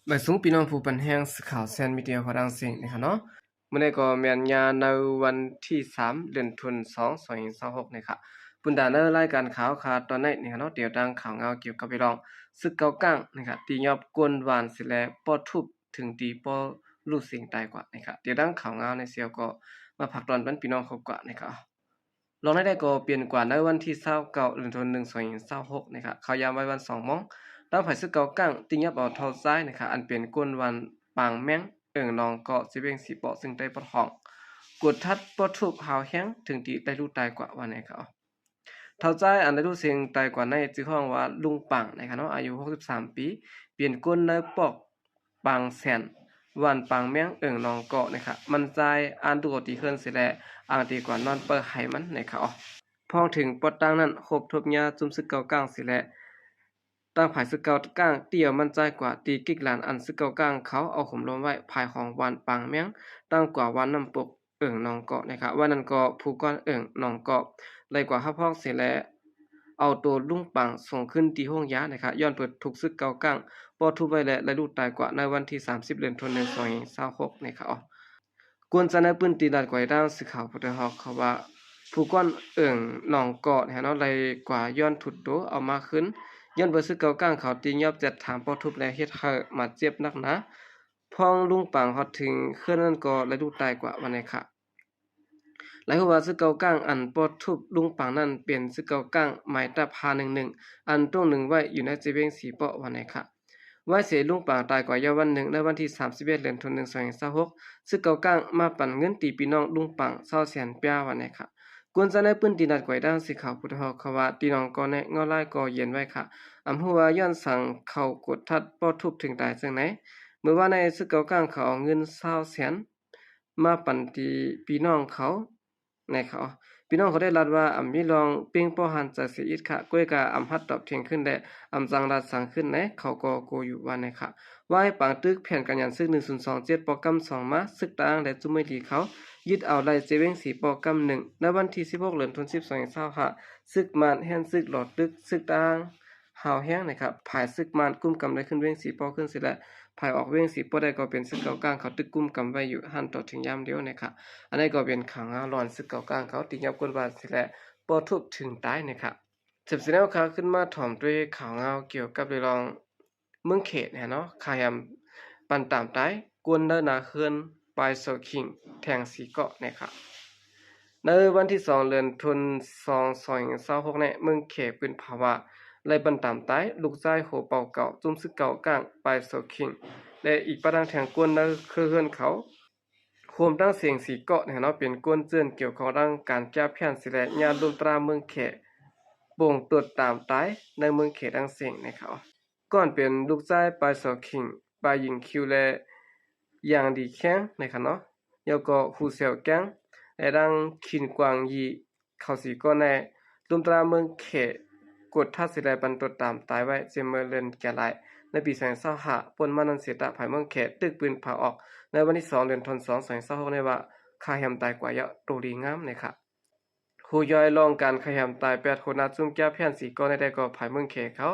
ບາຍສູງພີ່ນ້ອງຜູ້ປັນແຮງສື່ຂ່າວແຊນມີເດຍທົ່ວທັງເສັງນີ້ຄະເນາະ. ມື້ນີ້ກໍແມ່ນຍາມໃນວັນທີສາມ ເດືອນທຸນສອງ ສອງພັນຊາວຫົກນີ້ຄະ. ປຸນດາໃນລາຍການຂ່າວຄະຕອນນີ້ນີ້ຄະເນາະ, ດຽວຕາມຂ່າວງາວກ່ຽວກັບເລື່ອງສຶກເກົາກ້າງນີ້ຄະ ຕີຫຍັບກົນວານເສຍແລ້ວ ປໍທຸບເຖິງຕີປໍລູກເສັງຕາຍກວ່ານີ້ຄະ. ດຽວຕາມຂ່າວງາວໃນສ່ຽວກໍມາຝາກຕອນປັນພີ່ນ້ອງເຮົາກວ່ານີ້ຄະ. ລອງໃນໄດ້ກໍປ່ຽນກວ່າໃນວັນທີຊາວເກົ້າ ເດືອນທຸນສອງ ສອງພັນຊາວຫົກນີ້ຄະ, ເຂົ້າຍາມໄວວັນສອງໂມງ, ທາງຝ່າຍຊາວເກົ້າກ້າງ ຕີຫຍັບເອົາທ້າວຊາຍນະຄະ ອັນເປັນຄົນບ້ານປາງແມງ ເອີ່ງໜອງເກາະ ເຊເວັງສີເປາະ ຊຶ່ງໄດ້ປະທ້ອງ ກົດທັດ ປໍທຸບຮາວແຮງ ເຖິງຕີໄດ້ລູກຕາຍກວ່າ ວ່າແນວນັ້ນ. ທ້າວຊາຍອັນໄດ້ລູກເສັງຕາຍກວ່ານັ້ນ ຊື່ຮ້ອງວ່າລຸງປາງນະຄະເນາະ, ອາຍຸຫົກສິບສາມປີ, ເປັນຄົນໃນປອກ ປາງແສນ ບ້ານປາງແມງ ເອີ່ງໜອງເກາະນະຄະ. ໝັ້ນຊາຍອັນຖືກເອົາຕີເຮືອນເສຍແລ້ວ ອາງຕີກວ່ານອນເປີດໄຫ້ມັນນະຄະ. ພ້ອມເຖິງປອດຕ່າງນັ້ນ ຮົບທົບຍາຈຸ້ມຊຶກເກົາກ້າງເສຍແລ້ວ ທາງຝ່າຍຊາວເກົ້າກ້າງ ຕີເອົາໝັ້ນຊາຍກວ່າ ຕີກິກຫຼານອັນຊຶກເກົາກ້າງເຂົາເອົາໂຫມລົມໄວ້ ພາຍຂອງບ້ານປາງແມງ ຕາງກວ່າບ້ານນ້ຳປົກ ເອີ່ງໜອງເກາະນະຄະ. ວ່ານັ້ນກໍຜູ້ກ່ອນເອີ່ງໜອງເກາະ ໄລ່ກວ່າຮັບຮອງເສຍແລ້ວ ເອົາໂຕລຸງປາງສົ່ງຂຶ້ນທີ່ໂຮງຢານະຄະ, ຍ້ອນເພິ່ນຖືກຊຶກເກົາກ້າງປໍທຸບໄວ້ ແລະ ໄດ້ລູກຕາຍກວ່າໃນວັນທີສາມສິບ ເດືອນທຸນສອງ ສອງພັນຊາວຫົກນະຄະ. ຄົນໃນພື້ນທີ່ລາດກວາຍທາງສື່ຂ່າວຜູ້ໄທເຮົາເຂົາວ່າ ຜູ້ກ່ອນເອີ່ງໜອງເກາະຫັ້ນເນາະ ໄລ່ກວ່າຍ້ອນຖືກໂຕເອົາມາຄືນ ຍ້ອນວ່າຊຶກເກົາກ້າງເຂົາຕີຫຍັບຈັດຖາມປໍທຸບ ແລະ ເຮັດໃຫ້ບາດເຈັບໜັກໜາ. ພ້ອມລຸງປາງຮອດເຖິງເຮືອນນັ້ນກໍໄດ້ລູກຕາຍກວ່າ ວ່າແນວນັ້ນ. ລາຍຮູ້ວ່າຊຶກເກົາກ້າງອັນປໍທຸບລຸງປາງນັ້ນ ເປັນຊຶກເກົາກ້າງໝາຍຕັບຫ້າໜຶ່ງໜຶ່ງ ອັນຕົກໜິງໄວ້ຢູ່ໃນເຊເວັງສີເປາະ ວ່າແນວນັ້ນ. ວ່າເສຍລຸງປາງຕາຍກວ່າຍາວວັນໜຶ່ງ ໃນວັນທີສາມສິບເອັດ ເດືອນທຸນສອງ ສອງພັນຊາວຫົກ ຊຶກເກົາກ້າງມາປັນເງິນຕີພີ່ນ້ອງລຸງປາງຊາວແສນປາຍ ວ່າແນວນັ້ນ. ຄົນໃນພື້ນທີ່ລາດກວາຍທາງສື່ຂ່າວຜູ້ໄທເຮົາເຂົາວ່າ ຕີໜອງເກາະແນະເງົາລາຍກໍເຢັນໄວ້ຄະ, ອຳຮູ້ວ່າຍ້ອນສັງເຂົາກົດທັດປໍທຸບເຖິງຕາຍຈັ່ງໃດ. ເມື່ອວານໃນຊຶກເກົາກ້າງເຂົາເອົາເງິນຊາວແສນ ມາປັນຕີພີ່ນ້ອງເຂົານະຄະ. ພີ່ນ້ອງເຂົາໄດ້ລາດວ່າ ອຳມີລອງເປັ່ງປໍຫັ້ນໃຈເສຍອິດຄະ, ກ້ວຍກະອຳຮັດຕອບຖຽງຂຶ້ນ ແລະ ອຳຈັ່ງລາດສັງຂຶ້ນໃນ ເຂົາກໍໂກຢູ່ ວ່າແນວນັ້ນ. ວ່າໃຫ້ປາງຕຶກແຜນການຍາມຊຶກໜຶ່ງສູນສອງເຈັດ ປອກກຳສອງມາ ຊຶກຕາງ ແລະ ຈຸມໄມລີເຂົາຍຶດເອົາໄດ້ເຊເວັງສີເປາະກຳໜຶ່ງ. ໃນວັນທີສິບຫົກ ເດືອນທຸນສິບ ສອງພັນຊາວຫ້າ ຊຶກມານແລ່ນຊຶກຫຼໍ້ຕຶກຊຶກຕາງ ຮາວແຮງນະຄະ. ຝ່າຍຊຶກມານກຸມກຳໄດ້ຂຶ້ນເວັງສີເປາະຄືນເສຍແລ້ວ, ຝ່າຍອອກເວັງສີເປາະໄດ້ກໍເປັນຊຶກເກົາກ້າງເຂົາຕຶກກຸມກຳໄວ້ຢູ່ຫັ້ນຕໍ່ເຖິງຍາມດຽວນະຄະ. ອັນນີ້ກໍເປັນຂ່າວງາວລອນຊຶກເກົາກ້າງເຂົາຕີຫຍັບກົນວານເສຍແລ້ວ ປໍທຸບເຖິງຕາຍນະຄະ. ສືບເສຍແລ້ວຄະ ຂຶ້ນມາຖອມດ້ວຍຂ່າວງາວກ່ຽວກັບເລື່ອງເມືອງເຂດນະເນາະ, ຄາແຮມປັນຕາມຕາຍ ກົນໃນໜ້າເຮືອນປາຍໂສຂິງ ແຂວງສີເກາະນະຄະ. ໃນວັນທີສອງ ເດືອນທຸນສອງ ສອງພັນຊາວຫົກນີ້ ເມືອງເຂດປືນເຜົາວ່າ ໄລ່ປັນຕາມຕາຍ ລູກຊາຍໂຫເປົ່າເກົ່າ ຈຸ້ມຊຶກເກົາກ້າງ ປາຍໂສຂິງ ແລະ ອີກປະທັງແທງກົນໃນເຄືອເຮືອນເຂົາ ໂຮມທັງເສັງສີເກາະນີ້ເນາະ ເປັນກົນເຈື່ອນກ່ຽວຂ້ອງດ້ານການແກ້ແຄ້ນເສຍແລ້ວ ຍາດລຸ່ມຕາເມືອງເຂດ ປົງຕົດຕາມຕາຍໃນເມືອງເຂດທັງເສັງນະຄະ. ກ່ອນເປັນລູກຊາຍປາຍໂສຂິງ ປາຍຍິງຄິວ ແລະ ຢາງດີແຄງນະຄະເນາະ, ແລ້ວກໍຮູແຊວແກງ ແລະ ດັ່ງຂິນກວາງຢີ ເຂົາສີ່ຄົນໃນລຸ່ມຕາເມືອງເຂດ ກົດທັດເສຍແລ້ວ ປັນຕົດຕາມຕາຍໄວ້ ເຊັ່ນເມື່ອເດືອນກັນຍາ ໃນປີສອງພັນຊາວຫ້າ ປົນມານັ້ນເສຍຕະ ຝ່າຍເມືອງເຂດຕຶກປືນເຜົາອອກ ໃນວັນທີສອງ ເດືອນທັນວາ ສອງພັນຊາວຫົກນີ້ວ່າ ຄາແຮມຕາຍກວ່າເຢາະ ໂຕດີງາມນະຄະ. ຮູ້ຍ່ອຍລອງການຄາແຮມຕາຍ ແປດຫົວໜ້າຈຸ້ມແກ້ແຄ້ນສີ່ຄົນໃນແຕ່ກໍຝ່າຍເມືອງເຂດເຂົາ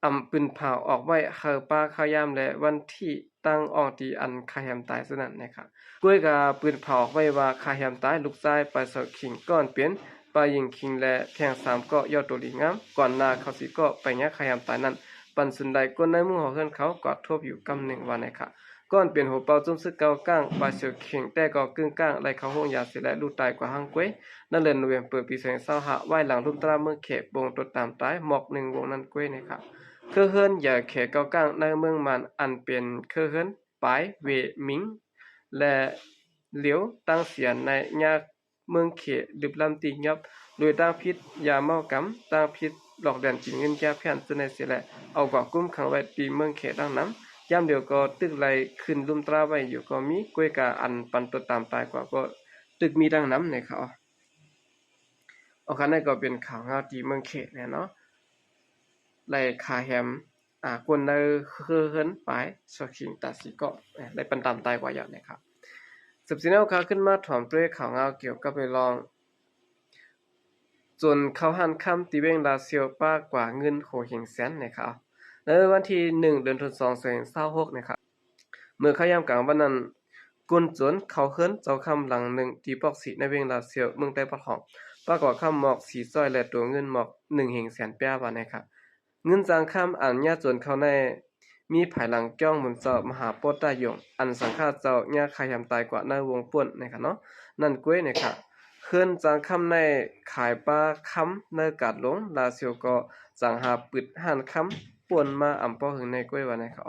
ອຳປືນເຜົາອອກໄວ້ ໃຫ້ປາຄາຍາມ ແລະ ວັນທີ ຕັ້ງອ່ອງຕີອັນຄາແຮມຕາຍເທົ່ານັ້ນນະຄະ. ກ້ວຍກະປືນເຜົາອອກໄວ້ວ່າ ຄາແຮມຕາຍລູກຊາຍປາຍໂສຂິງ ກ່ອນເປັນປາຍຍິງຂິງ ແລະ ແທງສາມເກາະ ເຢາະໂຕດີງາມ. ກ່ອນໜ້າເຂົາສີ່ເກາະໄປຍາມຄາແຮມຕາຍນັ້ນ ປັນສຸນໄດ້ຄົນໃນມຸງຫໍເຮືອນເຂົາກວາດທົບຢູ່ກຳໜຶ່ງວ່ານະຄະ. ກ່ອນເປັນໂຫເປົ່າຈຸ້ມຊຶກເກົາກ້າງ ປາຍໂສຂິງ ແຕ່ກໍກຶ້ງກ້າງໄລ່ເຂົ້າໂຮງຢາເສຍແລ້ວ ລູກຕາຍກວ່າຮ່າງກ້ວຍ ໃນເດືອນໂນເວມເປີ ປີສອງພັນຊາວຫ້າ ວາຍຫຼັງລຸ່ມຕາເມືອງເຂດ ປົງຕົດຕາມຕາຍໝອກໜຶ່ງວົງນັ້ນກ້ວຍນະຄະ. ເຄືອເຮືອນຢາເຂດເກົາກ້າງໃນເມືອງມານ ອັນເປັນເຄືອເຮືອນປາຍ ເວມິງ ແລະ ຫຼຽວ ຕາງເສຍໃນຍາເມືອງເຂດ ລຶບລ້ຳຕີຫຍັບ ໂດຍຕາງຜິດຢາເມົາກຳ ຕາງຜິດຫຼອກລຽນກິນເງິນແກ້ແຄ້ນ ເຊິ່ງໄດ້ເສຍແລ້ວ ເອົາກວາດຄຸມຂັງໄວ້ທີ່ເມືອງເຂດດັ່ງນຳ. ຍາມດຽວກໍຕຶກໄລ່ຂຶ້ນລຸ່ມຕາໄວ້ຢູ່ກໍມີ, ກ້ວຍກະອັນປັນຕົດຕາມຕາຍກວ່າກໍຕຶກມີດັ່ງນຳນະຄະ. ໂອເຄ ອັນນີ້ກໍເປັນຂ່າວງາວທີ່ເມືອງເຂດແນ່ເນາະ ໄລ່ຄາແຮມ ອາ ຄົນໃນເຮືອນປາຍໂສຂິງຕາຍສີ່ເກາະ ໄລ່ປັນຕາມຕາຍກວ່າເຢາະນະຄະ. ສືບເສຍແລ້ວຄະ ຂຶ້ນມາຖອມດ້ວຍຂ່າວງາວກ່ຽວກັບເລື່ອງໂຈນເຂົ້າຮ້ານຄຳທີ່ເວັງລາຊຽວ ປາກວ່າເງິນໂຫເຫັນແສນນະຄະ. ໃນວັນທີໜຶ່ງ ເດືອນ ສອງ ສອງພັນຊາວຫົກ ນີ້ຄະ ເມື່ອຄ່ຳຍາມກາງວັນນັ້ນ ໂຈນເຂົ້າເຮືອນເຈົ້າຄຳຫຼັງໜຶ່ງ ທີ່ປອກສີ່ ໃນເວງລາຊຽວ ເມືອງໄຕ້ປະຖອງ ປາກວ່າຄຳໝອກສີ່ຮ້ອຍ ແລະ ໂຕເງິນໝອກໜຶ່ງເຮັງແສນປາຍ ວ່າແນ່ຄະ. ເງິນຈ້າງຄຳອັນຍາໂຈນເຂົ້າໃນ ມີພາຍຫຼັງຈ້ອງໝູນເຈົ້າມະຫາໂພດຕະຍົງ ອັນສັງຄະເຈົ້າຍາຂາຍຫາມຕາຍກວ່າໃນວົງປຸ້ນ ນີ້ຄະເນາະ ນັ້ນກ້ວຍ ນີ້ຄະ. ເຮືອນຈ້າງຄຳໃນຂາຍປາຄຳໃນກາດຫຼົງ ລາຊຽວກໍຈັ່ງຫາປຶດຮ້ານຄຳປ່ວນມາອຳພໍຫຶງໃນກ້ວຍ ວ່າແນ່ຄະ.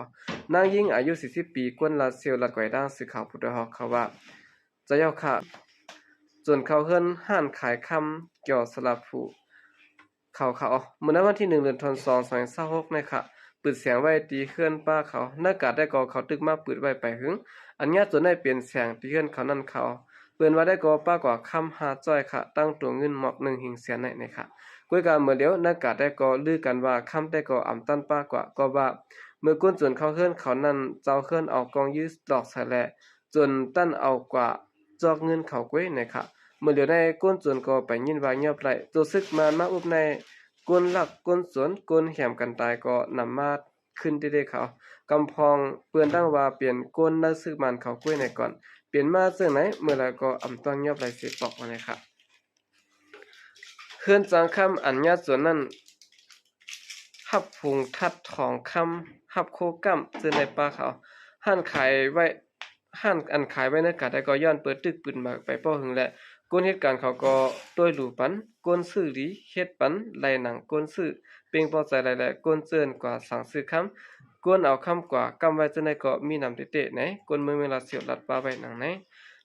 ນາງຍິງອາຍຸສີ່ສິບປີ ຄົນລາຊຽວ ລັດໄກດ້າງ ສື່ຂ່າວຜູ້ໂດຍຮອກເຂົາວ່າ ເຈົ້າເຈົ້າຄະ ໂຈນເຂົ້າເຮືອນຮ້ານຂາຍຄຳກຽວສະລາພູ ເຂົາຄະ. ເມື່ອໃນວັນທີໜຶ່ງ ເດືອນ ສອງ ສອງພັນຊາວຫົກ ນີ້ຄະ ປຶດແສງໄວ້ທີ່ເຮືອນປ້າເຂົາ ໃນກາດໄດ້ກໍເຂົາຕຶກມາປຶດໄວ້ໄປຫຶງ. ອັນຍາໂຈນໃນເປັນແສງທີ່ເຮືອນເຂົານັ້ນເຂົາ ເອີ້ນວ່າໄດ້ກໍປາກວ່າຄຳຫ້າຮ້ອຍຄະ ຕັ້ງໂຕເງິນໝອກໜຶ່ງເຮັງແສນໃນ ນີ້ຄະ. ກ້ວຍກະເມື່ອຫຼຽວໃນກາດໄດ້ກໍລືກັນວ່າຄຳໄດ້ກໍອຳຕັນປາກວ່າ ກໍວ່າເມື່ອໂຈນເຂົ້າເຮືອນເຂົານັ້ນ ເຈົ້າເຮືອນເອົາກອງຢືດຫຼອກໃສ່ແລະ ໂຈນຕັນເອົາກວ່າຈອກເງິນເຂົາກ້ວຍ ນີ້ຄະ. ເມື່ອຫຼຽວໃນໂຈນກໍໄປຍິນວ່າຍອບໄຫຼ ໂຕຊຶກມານມາອຸບໃນ ໂຈນລັກ ໂຈນໂຈນ ໂຈນແຫມກັນຕາຍກໍນຳມາ ຂຶ້ນເດໆ ເຂົາ ກຳພອງເປື້ອນດັ່ງວ່າເປັນໂຈນໃນຊຶກມານເຂົາກ້ວຍໃນກ່ອນ ເປັນມາເຊິ່ງໃນເມື່ອລະກໍອຳຕ້ອງຍອບໄລເສຍປອກ ວ່າແນ່ຄະ. ເຮືອນຈ້າງຄຳອັນຍາໂຈນນັ້ນ ຮັບຜຸງທັດທອງຄຳ ຮັບໂຄກ້ຳເຊິ່ງໃນປ້າເຂົາ ຮ້ານຂາຍໄວ້ ຮ້ານອັນຂາຍໄວ້ໃນກາດໄດ້ກໍຍ້ອນເປີດຕຶກປືນມາໄປພໍຫຶງແລະ ຄົນເຮັດການເຂົາກໍໂຕ້ຍຫຼູປັນ ຄົນຊື້ດີເຮັດປັນໄລ່ໜັງຄົນຊື້ ເປັ່ງພໍໃຈຫຼາຍແລະ ຄົນເຈີນກວ່າສັ່ງຊື້ຄຳ ຄົນເອົາຄຳກວ່າກ້ຳໄວ້ເຊິ່ງໃນກໍມີນຳເຕະໆ ໃນຄົນເມືອງເວງລາຊຽວລັດວ່າໄວ້ດັ່ງໃນ.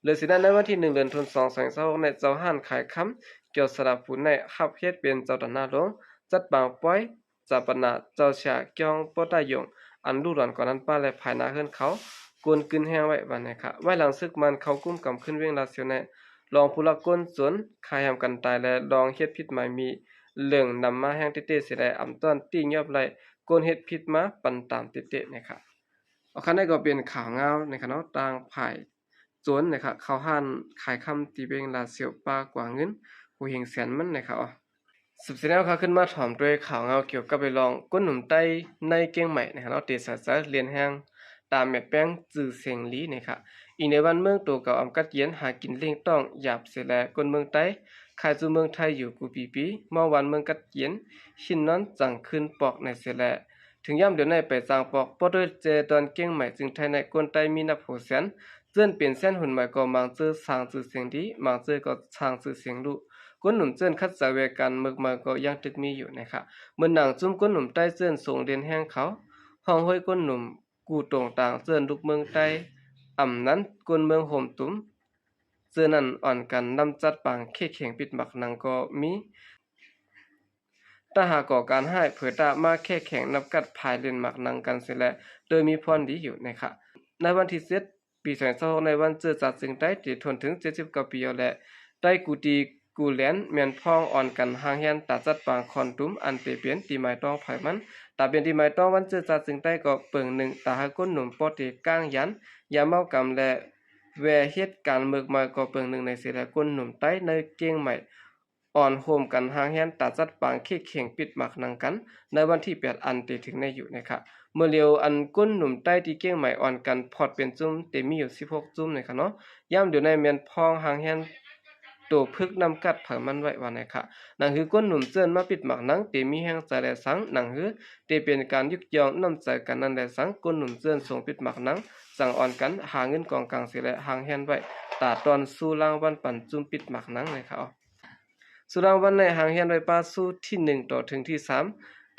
ເລີຍຊິນັ້ນໃນວັນທີໜຶ່ງ ເດືອນ ສອງ ສອງພັນຊາວຫົກ ໃນເຈົ້າຮ້ານຂາຍຄຳກຽວສະລາພູໃນຮັບເຮັດເປັນເຈົ້າຕາໜ້າໂລງ ຈັດປາງປ່ອຍ ສະປະນະເຈົ້າຊາກຽວໂພດຕະຍົງ ອັນລູກຫຼານກວ່ານັ້ນປ້າແລະພາຍໜ້າເຮືອນເຂົາ ໂຈນກຶນແຮງໄວ້ ວ່າແນ່ຄະ. ໄວ້ຫຼັງຊຶກມານເຂົ້າກຸ້ມກຳຂຶ້ນເວງລາຊຽວໃນ ລອງຜູ້ລັກໂຈນຂາຍຫາມກັນຕາຍ ແລະ ລອງເຮັດຜິດໝາຍມີເລື່ອງນຳມາແຮງເຕະໆ ເສຍແລະ ອຳຕ້ອນຕີ້ຍອບໄລ່ໂຈນເຮັດຜິດມາປັນຕາມເຕະໆ ແນ່ຄະ. ອາ ຄັນໃດກໍເປັນຂ່າວງາວ ແນ່ຄະເນາະ ຕ່າງຝ່າຍ ໂຈນ ແນ່ຄະ ເຂົ້າຮ້ານຂາຍຄຳທີ່ເວງລາຊຽວ ປາກວ່າເງິນຫູເຮັງແສນມັນ ແນ່ຄະ. ສືບສຽນແນວຄາວຂຶ້ນມາຖອມດ້ວຍຂ່າວງາວກ່ຽວກັບເລື່ອງໂຈນໜຸ່ມໃຕ້ໃນກຽງໃໝ່ ແນ່ຄະເນາະ ເຕສາເຊີ ລຽນແຮງ ຕາມແມ່ແປ້ງ ຈື່ສຽງລີ ແນ່ຄະ. ອີງໃນບ້ານເມືອງໂຕເກົ່າອຳກັດເຢັນ ຫາກິນລ້ຽງຕ້ອງຢາບເສຍແລະ ຄົນເມືອງໃຕ້ ຂາຍສູ່ເມືອງໄທຢູ່ກູປີປີ ເມົາຫວານເມືອງກັດເຢັນ ຫີນນອນຈັ່ງຄືນປອກໃນເສຍແລະ ເຖິງຍາມດຽວໃນໄປຈ້າງປອກ ປອກດ້ວຍແຈດອນກຽງໃໝ່ ຈຶ່ງໄທໃນຄົນໃຕ້ມີນັບຫົວແສນ ເຈີນເປັນແສນຮຸ່ນໃໝ່ກໍ ບາງເຈີສ້າງຊື່ສຽງດີ ບາງເຈີກໍສ້າງຊື່ສຽງຫຼູ ຄົນໜຸ່ມເຈີນຂັດໃຈແວການເມີກເມົາກໍຍັງຕຶກມີຢູ່ ແນ່ຄະ. ເໝືອນໜັງຈຸ້ມຄົນໜຸ່ມໃຕ້ເຈີນຊົງເດັ່ນແຮງເຂົາ ຮ້ອງໂຮຍຄົນໜຸ່ມ ກູ່ຕົງຕາງເຈີນລູກເມືອງໃຕ້ ອຳນັ້ນຄົນເມືອງໂຮມຕຸມ ເຈີນນັ້ນອ່ອນກັນນຳຈັດປາງເຂກແຂ່ງປິດໝາກໜັງກໍມີ ຕາຫາກໍ່ການຮ້າຍ ເຜີຕາມາແຂກແຂ່ງນັບກັດພາຍຫຼິ້ນໝາກໜັງກັນເສຍແລະ ໂດຍມີພອນດີຢູ່ ແນ່ຄະ. ໃນວັນທີເຈັດ ປີສອງພັນຊາວຫົກ ໃນວັນເຈີຊາດເຊີງໃຕ້ ທີ່ທົນເຖິງເຈັດສິບເກົ້າປີແລ້ວ ແລະ ໃຕ້ກູຕີກູແຫຼນ ແມ່ນພ້ອງອ່ອນກັນຮ່າງແຮນຕາຈັດປາງຄອນຕຸມ ອັນເຕເປັນທີ່ໝາຍຕ້ອງໃຜມັນ ຕາເປັນທີ່ໝາຍຕ້ອງວັນເຈີຊາດເຊີງໃຕ້ກໍເປີງໜຶ່ງ ຕາໃຫ້ຄົນໜຸ່ມປໍເຕກ້າງຢານ ຢາເມົາກຳ ແລະ ແວ່ເຮັດການເມີກເມົາກໍເປີງໜຶ່ງໃນເສຍແລະ ຄົນໜຸ່ມໃຕ້ໃນກຽງໃໝ່ ອ່ອນໂຮມກັນຮ່າງແຮນຕາຈັດປາງເຂກແຂ່ງປິດໝາກໜັງກັນ ໃນວັນທີແປດ ອັນເຕເຖິງໃນຢູ່ ແນ່ຄະ. ເມື່ອຫຼຽວ ອັນຄົນໜຸ່ມໃຕ້ທີ່ກຽງໃໝ່ອ່ອນກັນພອດເປັນຈຸ້ມ ເຕມີຢູ່ສິບຫົກຈຸ້ມ ແນ່ຄະເນາະ ຍາມດຽວໃນແມ່ນພ້ອງຮ່າງແຮນໂຕພຶກນຳກັດໃຜມັນໄວ້ ວ່າແນ່ຄະ. ໜັງຫືອຄົນໜຸ່ມເຈີນມາປິດໝາກໜັງ ເຕມີແຮງໃຈແລະສັງ ໜັງຫືອເຕເປັນການຍຸກຍ້ອງນ້ຳໃຈກັນນັ້ນແລະສັງ ຄົນໜຸ່ມເຈີນຊົງປິດໝາກໜັງ ຈັ່ງອ່ອນກັນຫາເງິນກອງກາງເສຍແລະ ຮ່າງແຮນໄວ້ ຕາຕ້ອນຊູ່ລາງວັນປັນຈຸ້ມປິດໝາກໜັງ ແນ່ຄະ. ສຸລາງວັນໃນຮ່າງຮຽນໄວ້ປະຊູທີໜຶ່ງຕໍ່ເຖິງທີສາມ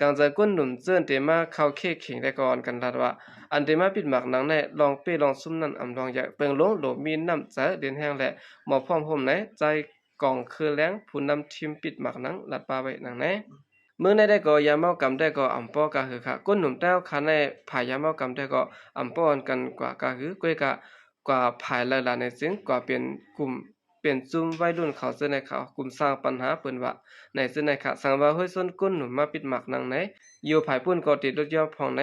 ກາງໃຈກົ້ນໜຸ່ມເຈີ້ນເຕມາເຂົ້າເຂກເຂງແລະກໍອ່ອນກັນລາດວ່າ ອັນເຕມາປິດໝາກໜັງໃນລອງເປ້ລອງຊຸມນັ້ນອຳລອງໃຫຍ່ ເບິ່ງລົງໂລມີນ້ຳໃຈເດັ່ນແຮງແລະໝໍ້ພ້ອມໂຮມໃນໃຈກອງຄືແລງຜູ້ນຳທີມປິດໝາກໜັງລາດປະໄວ້ນາງໃນ. ເມືອງໃດກໍຢ່າເມົາກຳໃດກໍອຳປໍກະຫືອຄະ ກົ້ນໜຸ່ມແຕ້ວຄະໃນຜາຢ່າເມົາກຳໃດກໍອຳປ້ອນກັນກວ່າກະຫືອ ກ້ວຍກະກວ່າຜາຍລາຍລາໃນຈຶ່ງກວ່າເປັນກຸ່ມ ເປັນຊຸມໄວລຸ້ນເຂົາເຈີ້ນໃນເຂົາກຸ່ມສ້າງປັນຫາເປີ້ນວ່າ ໃນເຈີ້ນໃນຂະສັງວ່າຫ້ວຍຊົນກົ້ນໜຸ່ມມາປິດໝາກໜັງໃນ ຢູ່ພາຍປຸ້ນກໍຕິດລົດຍ້ອນພອງໃນ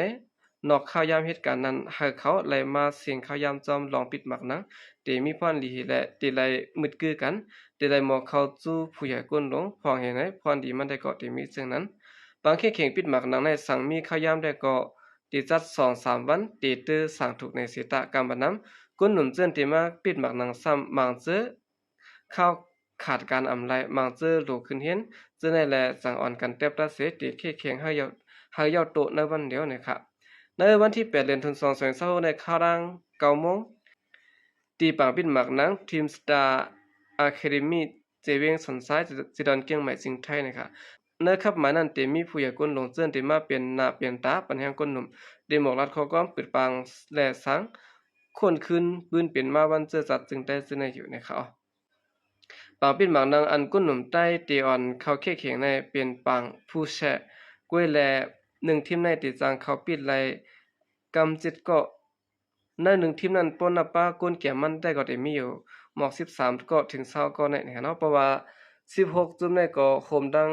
ນອກເຂົ້າຍາມເຮັດການນັ້ນ ໃຫ້ເຂົາໄລ່ມາເສັງເຂົ້າຍາມຈອມລອງປິດໝາກໜັງ ເຕມີພອນດີແລະ ເຕໄລ່ມືດກືກັນ ເຕໄລ່ໝໍເຂົ້າສູ່ຜູ້ໃຫຍ່ກົ້ນລົງ ພອງເຮັດໃຫ້ພອນດີມັນໄດ້ກໍເຕມີເຊິ່ງນັ້ນ ບາງເຂດເຂງປິດໝາກໜັງໃນສັງມີເຂົ້າຢາມແດ່ກໍ ເຕຈັດສອງສາມວັນ ເຕເຕີສາງທຸກໃນເສຕະກຳບານຳ. ກຸນໜຸ່ມເຈີ້ນເຕມາປິດໝາກໜັງຊ້ຳ ບາງເຈີ້ເຂົ້າຂາດການອຳໄລ ບາງເຈີ້ໂຫຼຂຶ້ນຮຽນ ເຈີ້ໃນແລ ຈັ່ງອ່ອນກັນແຕບຕາເສ ເຕເຂດເຂງໃຫ້ເຍົາ ໃຫ້ເຍົາໂຕໃນວັນດຽວນີ້ຄະ. ໃນວັນທີແປດ ເດືອນທຸນ ສອງພັນຊາວຫົກ ໃນຂ່າວດັງເກົ້າໂມງ ທີ່ປາງປິດໝາກໜັງ ທີມສະຕາ ອາຄາເດມີ ເຈວຽງສັນຊາຍ ເຈດອນກຽງໃໝ່ ຊິງໄທນະຄະ. ໃນຂັບໝາຍນັ້ນ ເຕມີຜູ້ໃຫຍ່ກົ້ນຫຼວງເຈີ້ນ ເຕມາເປັນໜ້າເປັນຕາ ປັນແຮງກົ້ນໜຸ່ມ ເຕໝອກລັດຂໍ້ຄວາມ ປຶດປາງແລະສັງ ຄົ້ນຄືນບືນເປັນມາວັນເຈີ້ຈັດຈຶ່ງໄດ້ເຈີ້ໃນຢູ່ໃນເຂົາ. ປາງປິດໝາກໜັງອັນກົ້ນໜຸ່ມໃຕ້ເຕອ່ອນເຂົ້າເຂດເຂງໃນ ເປັນປາງຜູ້ແຊະກ້ວຍແລ ໜຶ່ງທີມໃນເຕຈ້າງເຂົ້າປິດໄລ່ກຳເຈັດເກາະ ໃນໜຶ່ງທີມນັ້ນ ບໍ່ນັບປະກ້ນແກມມັນແຕ່ກໍເຕມີຢູ່ໝອກສິບສາມເກາະເຖິງຊາວເກາະໃນຫັ້ນເນາະ ເພາະວ່າສິບຫົກຈຸ້ມໃນກໍໂຮມດັ່ງ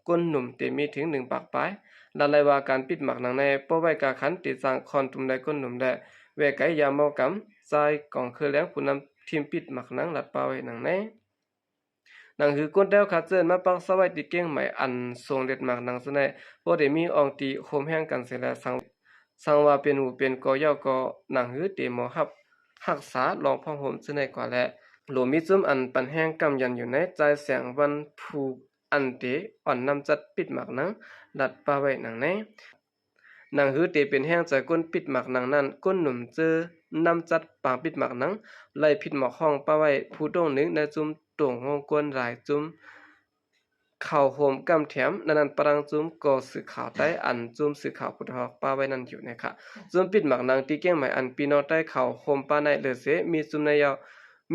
ກົ້ນໜຸ່ມເຕມີເຖິງໜຶ່ງປາກປາຍ. ລະໄລວ່າການປິດໝາກໜັງໃນ ບໍ່ໄວ້ກາຂັນ ເຕຈ້າງຄອນຕຸມໄລກົ້ນໜຸ່ມແລະ ແວ່ໄກຢາເມົາກຳ ຊາຍກອງເຄືອແລງ ຜູ້ນຳທີມປິດໝາກໜັງ ລັດປະໄວ້ໜັງໃນ. ໜັງຫືອກົ້ນແຕ້ວຂາເຈີ້ນມາປັກສະໄວ້ຕິເກງໃໝ່ອັນຊົງເລັດໝາກໜັງຊະໃນ ບໍ່ໄດ້ມີອ່ອງຕີໂຮມແຮງກັນເສຍແລ ສັງ ສັງວ່າເປັນຫູເປັນກໍເຍົາກໍ ໜັງຫືອເຕໝໍຮັບຮັກສາລອງພອງໂຮມຊະໃນກວ່າແລ ໂຫຼມີຈຸ້ມອັນປັນແຮງກຳຢັນຢູ່ໃນ ຈ່າຍແສງວັນພູອັນເຕອ່ອນນຳຈັດປິດໝາກໜັງ ລັດປະໄວ້ໜັງໃນ. ໜັງຫືອເຕເປັນແຮງໃຈກົ້ນປິດໝາກໜັງນັ້ນ ກົ້ນໜຸ່ມເຈີ້ນຳຈັດປາງປິດໝາກໜັງ ໄລ່ຜິດໝອກຫ້ອງປະໄວ້ ຜູ້ຕົງໜຶ່ງໃນຈຸ້ມຕົງໂຮງກ້ນຫຼາຍຈຸ້ມ ເຂົ້າໂຮມກຳແຖມ ໃນນັ້ນປະດັງຈຸ້ມກໍສື່ຂ່າວໃຕ້ ອັນຈຸ້ມສື່ຂ່າວຜູ້ທອກປະໄວ້ນັ້ນຢູ່ໃນຂະ ຈຸ້ມປິດໝາກໜັງຕິເກງໃໝ່ ອັນພີ່ນ້ອງໃຕ້ເຂົາໂຮມປະໃນເລີເສ ມີຈຸ້ມໃນເຍົາ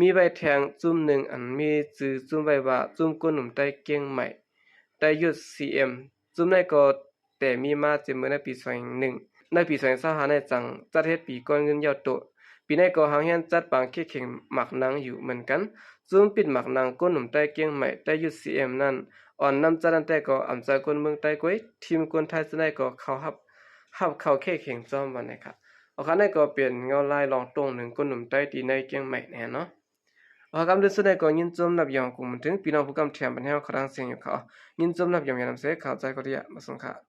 ມີໄວ້ແທງຈຸ້ມໜຶ່ງ ອັນມີຈື່ຈຸ້ມໄວ້ວ່າ ຈຸ້ມກົ້ນໜຸ່ມໃຕ້ເກງໃໝ່ ໃຕ້ຢຸດ ຊີເອັມ ຈຸ້ມໃນກໍ ແຕ່ມີມາເຈັດມື້ໃນປີສອງພັນໜຶ່ງ ໃນປີສອງພັນຊາວຫ້າໃນຈັ່ງຈັດເຮັດປີກ້ອນເງິນເຍົາໂຕ. ປີໃນກໍຫາງຮຽນຈັດປາງເຂດເຂງໝາກໜັງຢູ່ເໝືອນກັນ. ຈຸ້ມປິດໝາກໜັງກົ້ນໜຸ່ມໃຕ້ເກງໃໝ່ ໃຕ້ຢຸດ ຊີເອັມ ນັ້ນ ອ່ອນນຳຈັດນັ້ນແຕ່ກໍອຳໃຈກົ້ນເມືອງໃຕ້ກ້ວຍ ທີມກົ້ນໄທຈະໄດ້ກໍເຂົ້າຮັບ ຮັບເຂົ້າເຂດເຂງຈ້ອມວັນໃນຂະ. ໂອຄະ ນັ້ນກໍເປັນເງົາລາຍລອງໂຕ້ງໜຶ່ງກົ້ນໜຸ່ມໃຕ້ຕີໃນເກງໃໝ່ແນ່ເນາະ. ໂອຄະ ກຳເດີນສຸດໃນກໍຍິນຊົມນັບຍອງກຸມເຖິງ ພີ່ນ້ອງຜູ້ກຳແຖມບັນແຮວເຂົ້າທາງສຽງຢູ່ເຂົາ ຍິນຊົມນັບຍອງຍານຳເສ ເຂົ້າໃຈກໍໄດ້ ມາສົ່ງຄ່າ.